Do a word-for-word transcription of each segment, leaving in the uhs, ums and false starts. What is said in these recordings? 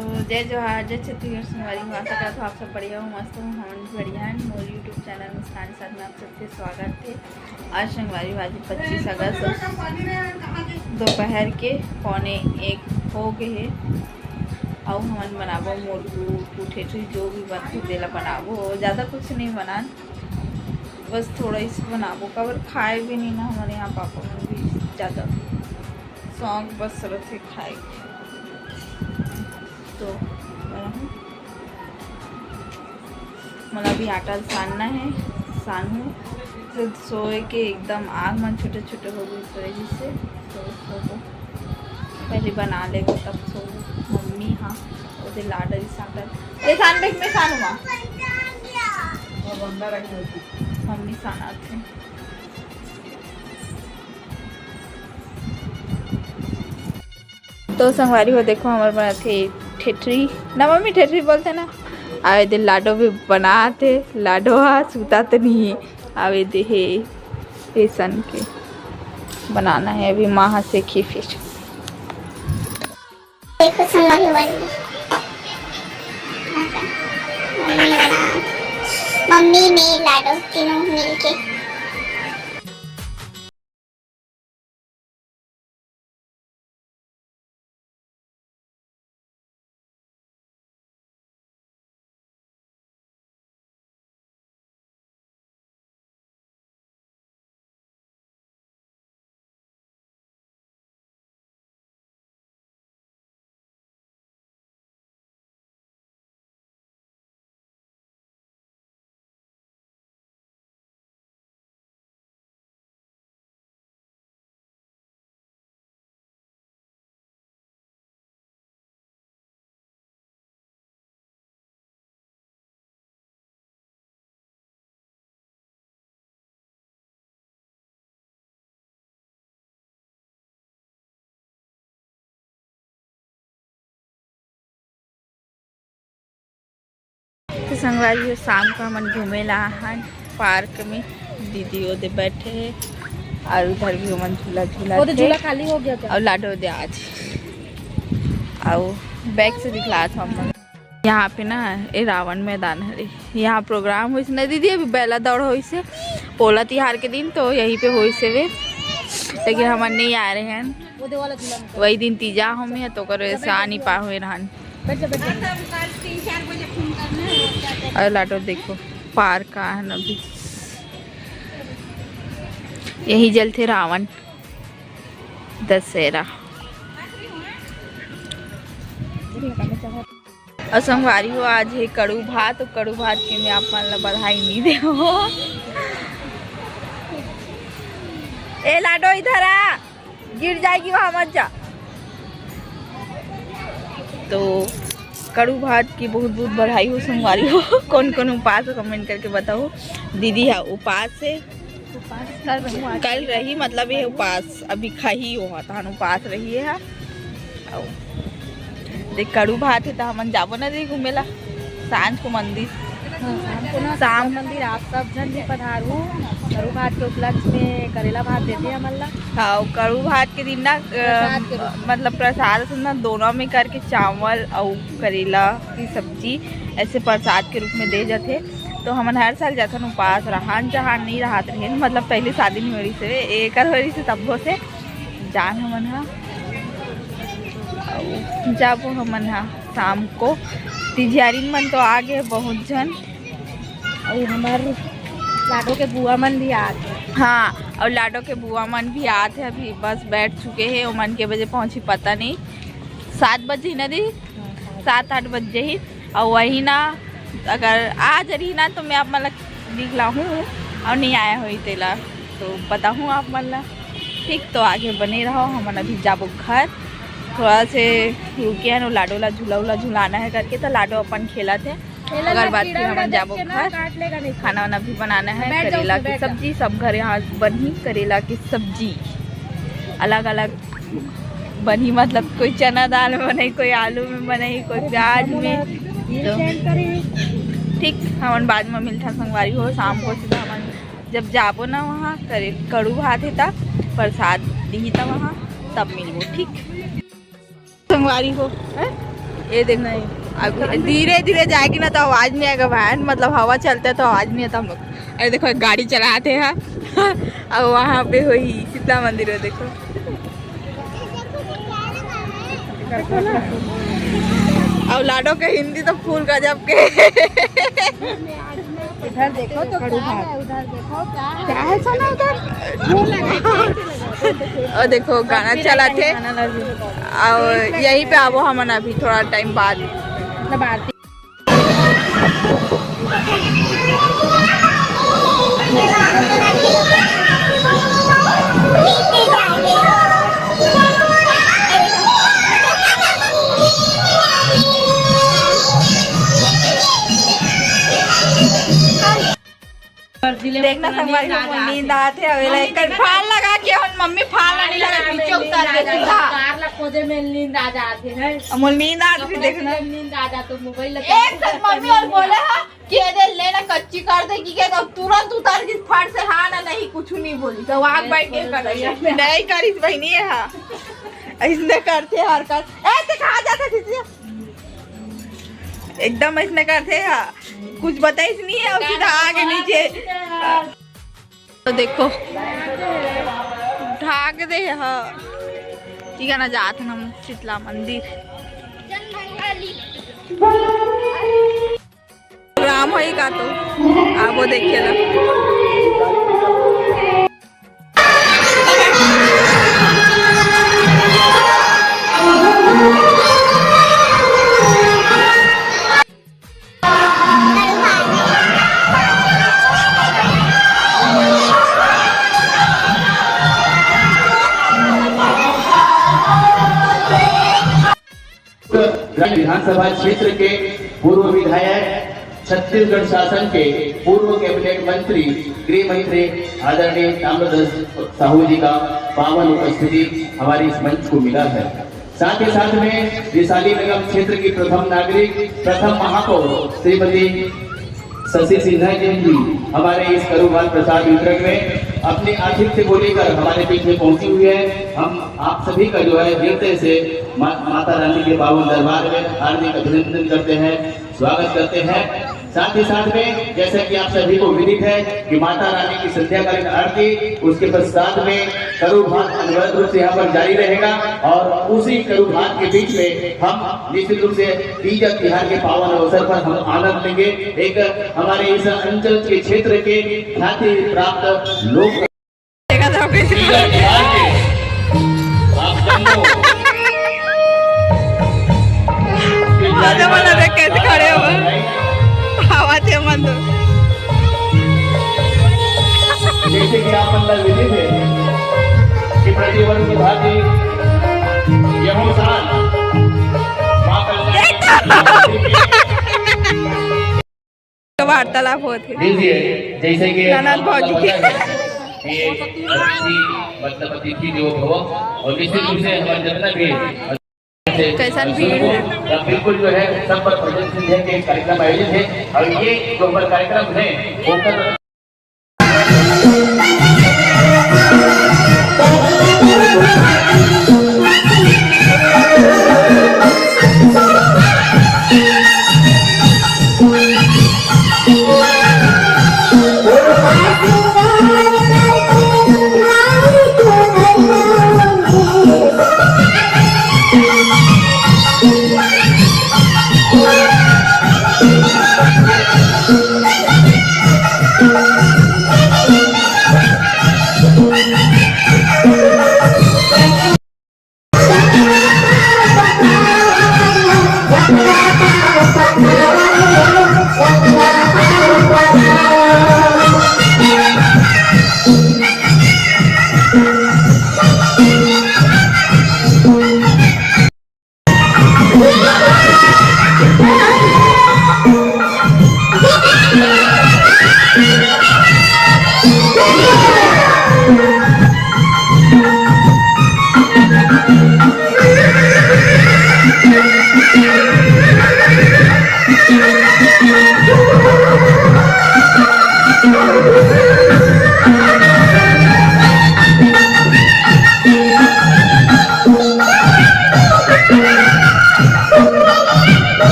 तो जय जोहार, जय छत्तीसगढ़ संगवारी हो। आशा करत हो आप सब बढ़िया हो, मस्त हो। हमन भी बढ़िया हन। मोर YouTube चैनल मुस्कान साथ में आप सबके स्वागत हे। आज संगवारी हो, आज पच्चीस अगस्त, दोपहर के पौने एक हो गए हे। अउ हमन बनाबो मोर ठेठरी, जो भी बनथे तेला बनाबो। ज़्यादा कुछ नहीं बनान, बस थोड़ा इसे बनाबो, काबर खाए भी नहीं ना हमारे यहाँ पापा मन भी ज़्यादा शौक बस रथे खाए के। तो बनाहूँ। मोला अभी आटा सानना है, सानहूँ। तो सोए के एकदम आँख मन छोटे छोटे हो गए, सोए जिससे तो सोबो। पहले बना लेबो तब सोबो। मम्मी हाँ, ओदे लाडो ही सानत। ये सान देख, मैं सानूँ माँ। मम्मी सानत है। तो संगवारी हो, देखो, हमर बनत हे ठेठरी ना, मम्मी ठेठरी बोलथे ना। आवे दे लाडो भी बनात हे। लाडो हा सुता तो नहीं है, आवे दे हे बेसन के बनाना है। अभी माँ हा सेखी फिर। देखो संगवारी हो, मम्मी बना, मम्मी, मैं, लाडो तीनों मिलके। तो संगवारी हो, शाम का हमन घूमे ला आहन पार्क में। दीदी ओदे बैठे हे और उधर भी हमन झूला झूला वो तो थे। झूला खाली हो गया क्या? और लाडो दे आज, और बैक से दिखला था हमन। यहाँ पे ना, ए रावण मैदान हरे, यहाँ प्रोग्राम होइस ना दीदी, अभी बैला दौड़ होइस हे पोला तिहार के दिन, तो यहीं पे होइस हे वे, लेकिन हमन नहीं आए रहे हैं। वो दे वाला झूला में। वही दिन तीजा होमे, तो ओकर वजह से आ नहीं पाए हुए रहन। बैठ जा, बैठ जा। और लाडो देखो, पार्क का है ना अभी, यही जलथे रावण दशहरा। और संगवारी हो, आज हे कड़ू भात, तो कड़ू भात के मैं आप मन ला बधाई नहीं दे हो। ए लाडो, इधर आ, गिर जाएगी, वहाँ मत जा। तो कड़ू भात की बहुत बहुत बधाई हो संगवारी हो। कौन कौन उपास हो, कमेंट करके बताओ। दीदी हा उपास है, उपास कल रहूँ, आज कल रही, मतलब ये उपास अभी खाही हो, तहन उपास रही है। अउ देख, कड़ू भात हे त हमन जाबो ना रे घूमे ला सांझ को मंदिर। हाँ, शाम को ना शाम। मंदिर आप सब झन भी पधारू। कड़ू भात के उपलक्ष्य में करेला भात देथे हमन ला। हाँ, कड़ू भात के दिन ना, अ, प्रसाद के रूप में। मतलब प्रसाद असन ना दोनों में करके चावल अउ करेला की सब्जी ऐसे प्रसाद के रूप में दे जाथे। तो हमन हर साल जाथन, उपास रहन जहाँ नहीं रहत रहेन, मतलब पहली शादी नहीं हो रही से, एकर हो रही से तब्बो से जान हमन हा, अउ जाबो हमन हा शाम को। तिजियारिन मन तो आ गए बहुत झन। अउ हमर लाडो के बुआ मन भी आत हे। हाँ, और लाडो के बुआ मन भी आत हे, अभी बस बैठ चुके हैं, ओमन के बजे पहुँची पता नहीं, सात बजे ना दी, हाँ, सात। सात आठ बजे ही। और वही ना, अगर आज रही ना तो मैं आप मन ला दिखलाहूँ, और नहीं आया होई तेला तो बताहूँ आप मन ला। ठीक, तो आगे बने रहो, हमन अभी जाबो घर। थोड़ा से रुके हन, लाडो ला झूला उला झुलाना है करके, तो लाडो अपन खेलत हे। खेलत ओकर बाद फिर हमन जाबो घर। खाना वाना भी बनाना है, बैठ जाओ, करेला की बैठ जाओ। सब्जी, सब घर यहाँ बनही करेला की सब्जी, अलग अलग बनही, मतलब कोई चना दाल में बनही, कोई आलू में बनही, कोई प्याज में। तो ठीक, हमन बाद में मिलथन संगवारी हो शाम को, सीधा हमन जब जाबो ना वहाँ करे कड़ू भात हे ता प्रसाद दिही ता वहाँ, तब मिलबो, ठीक। संगवारी हो, हैं? ये देखो, अभी धीरे धीरे जाएगी ना, तो आवाज नहीं आएगा बहन, मतलब हवा चलता है तो आवाज नहीं आता हम लोग। अरे देखो, एक गाड़ी चलाते हैं। और वहाँ पे वही शीतला मंदिर है, देखो। और लाडो के हिंदी तो फुल गजब के। इधर देखो तो क्या है, उधर देखो क्या है। क्या है सोना उधर? वो लगा। और देखो, गाना चला थे। और यहीं पे आबो हमन अभी थोड़ा टाइम बाद। मतलब आरती। देखना संगवारी हो, मोर नींद आत हे। अवेला एक फाल लगा के, हमर मम्मी फाल ला नहीं लगा, पीछे उतार के सीधा। कार ला खोजे में नींद आ जात हे। मोर नींद आत हे, देखना। नींद आ जात तो मोबाइल ला एक साथ मम्मी और बोले हा कि ये दे लेना कच्ची कर दे कि क्या, तो तुरंत उतार के फट से, हाँ ना नहीं, कुछ नहीं बोली, तो आग बैठ के कर रही है। नहीं करिस बहिनी हे, हाँ। ऐसने करथे हरकत। ए, ते कहाँ जात हे, दीदी? एकदम ऐसने करथे, हाँ। कुछ बताइस नहीं हे, अउ सीधा आगे नीचे। तो देखो, ढाक दे हे, हाँ। ठीक है ना, जात हे ना शीतला मंदिर। प्रोग्राम होई का तो आबो देखे ला। विधानसभा क्षेत्र के पूर्व विधायक, छत्तीसगढ़ शासन के पूर्व कैबिनेट मंत्री, गृह मंत्री आदरणीय ताम्रध्वज साहू जी का पावन उपस्थिति हमारे इस मंच को मिला है। साथ ही साथ में रिसाली नगर क्षेत्र की प्रथम नागरिक, प्रथम महापौर श्रीमती शशि सिन्हा जी भी हमारे इस करुभात प्रसाद वितरण में अपने आतिथ्य को लेकर हमारे बीच में पहुंची हुई है। हम आप सभी का जो है हृदय से मा-, माता रानी के पावन दरबार में हार्दिक अभिनंदन करते हैं, स्वागत करते हैं। साथ ही साथ में जैसा कि आप सभी को विदित है कि माता रानी की संध्याकालीन आरती, उसके पश्चात में करुभात अनिवार्य रूप से यहाँ पर जारी रहेगा और उसी करुभात के बीच में हम निश्चित रूप से तीज तिहार के पावन अवसर पर हम आनंद लेंगे। एक हमारे इस अंचल के क्षेत्र के ख्याति प्राप्त लोक देखा था कैसे तीज तिहार के आप सबको आने वाला देख कैसे खड़े हो। हवा थे मन तो। जैसे कि आप अंदर विदित है कि प्रतिवर्ष की भांति यहू साल मां कल्याण वार्तालाप होत हे। दीजिए, जैसे कि ननद भौजी के। ये अतिथि, मतलब अतिथि देवो भव, और निश्चित रूप से हमारे जितना भी कैसन भीड़ है। बिल्कुल जो है सब पर प्रदर्शन है कि कार्यक्रम आयोजित है और ये जो हमारा कार्यक्रम है वो कर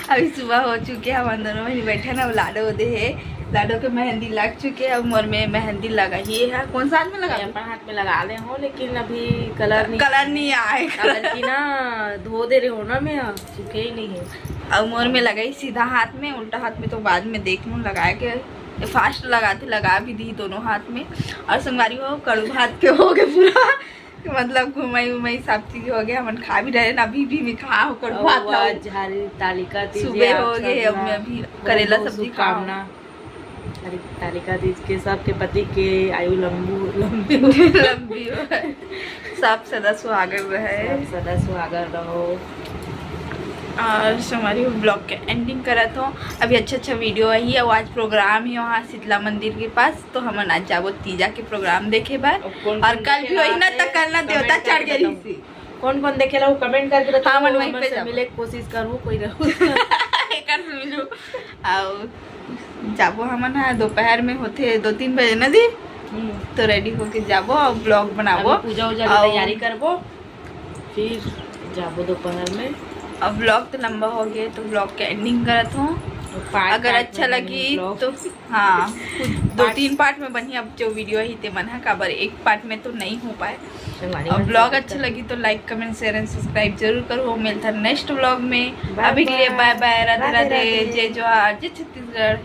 अभी सुबह हो चुके हे, हमन दोनों बहिनी बैठे ना, लाडो ओदे हे, लाडो के मेहंदी लग चुके हे, अब मोर में मेहंदी लगा ही है। कौन सा हाथ में लगा? अपन हाथ में लगा ले हो, लेकिन अभी कलर नहीं कलर नहीं आए। कलर की ना धो दे रहे हो ना, मैं सूखे ही नहीं है। अब मोर में लगाई सीधा हाथ में, उल्टा हाथ में तो बाद में देख लूँ लगा के। फास्ट लगाते लगा भी दी दोनों हाथ में। और संगवारी हो, कड़ू भात के हो गए पूरा, मतलब घुमाई उमाई सब चीज हो गया, हमन खा भी रहे ना, अभी भी मैं खा हो कड़ू भात ला। झारी तालिका तीज सुबह हो गए, अब मैं अभी करेला सब्जी खाऊंगा। तालिका तीज के सबके पति के आयु लंबू लंबी लंबी हो, सब सदा सुहागन रहे। सदा सुहागन रहो। और हमारी ब्लॉग के एंडिंग करत हो। अभी अच्छा अच्छा वीडियो आई है। आज प्रोग्राम ही वहाँ शीतला मंदिर के पास, तो हमन आज जाबो तीजा के प्रोग्राम देखे बर। और कल भी वही ना, तो कल ना देवता चढ़ गई थी। कौन कौन देखेला वो कमेंट करके बताओ। हाँ, मन वहीं पे जाबो। मिले कोशिश करूँ कोई रहू। एकर से मिलू। और जाबो हमन हा, दोपहर में होथे दो तीन बजे ना दी, तो रेडी होके जाबो और ब्लॉग बनाबो। पूजा उजा की तैयारी करबो, फिर जाबो दोपहर में। अब ब्लॉग तो लंबा हो गया, तो ब्लॉग के एंडिंग करत हूँ। अगर अच्छा लगी तो हाँ, दो तीन पार्ट में बनी। अब जो वीडियो ही ते मन हा, काबर एक पार्ट में तो नहीं हो पाए। अब ब्लॉग अच्छा लगी तो लाइक, कमेंट, शेयर एंड सब्सक्राइब जरूर करो। मिलता नेक्स्ट ब्लॉग में। अभी के लिए बाय बाय, राधे राधे, जय जोहार, जय छत्तीसगढ़।